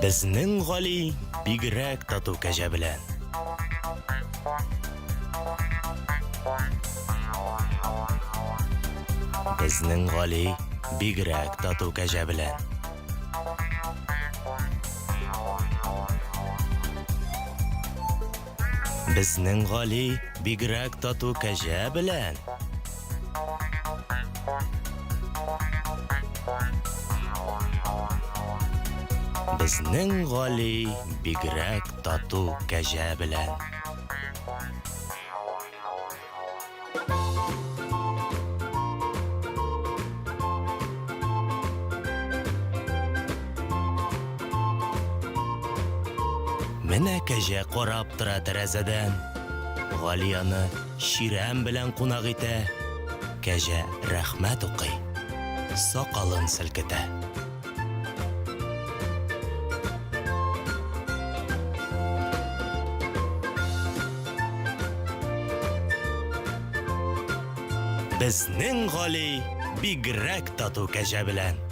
Безнең Гали бигрәк тату кәҗә белән. Безнең Гали бигрәк тату кәҗә белән. Безнең Гали бигрәк тату кәҗә белән. Безнең Гали бигрәк тату кәҗә белән. Менә кәҗә карап тора тәрәзәдән. Гали аны чирәм белән кунак итә. Кәҗә рәхмәт укый, сакалын селкетә. Безнең Гали бигрәк тату кәҗә белән.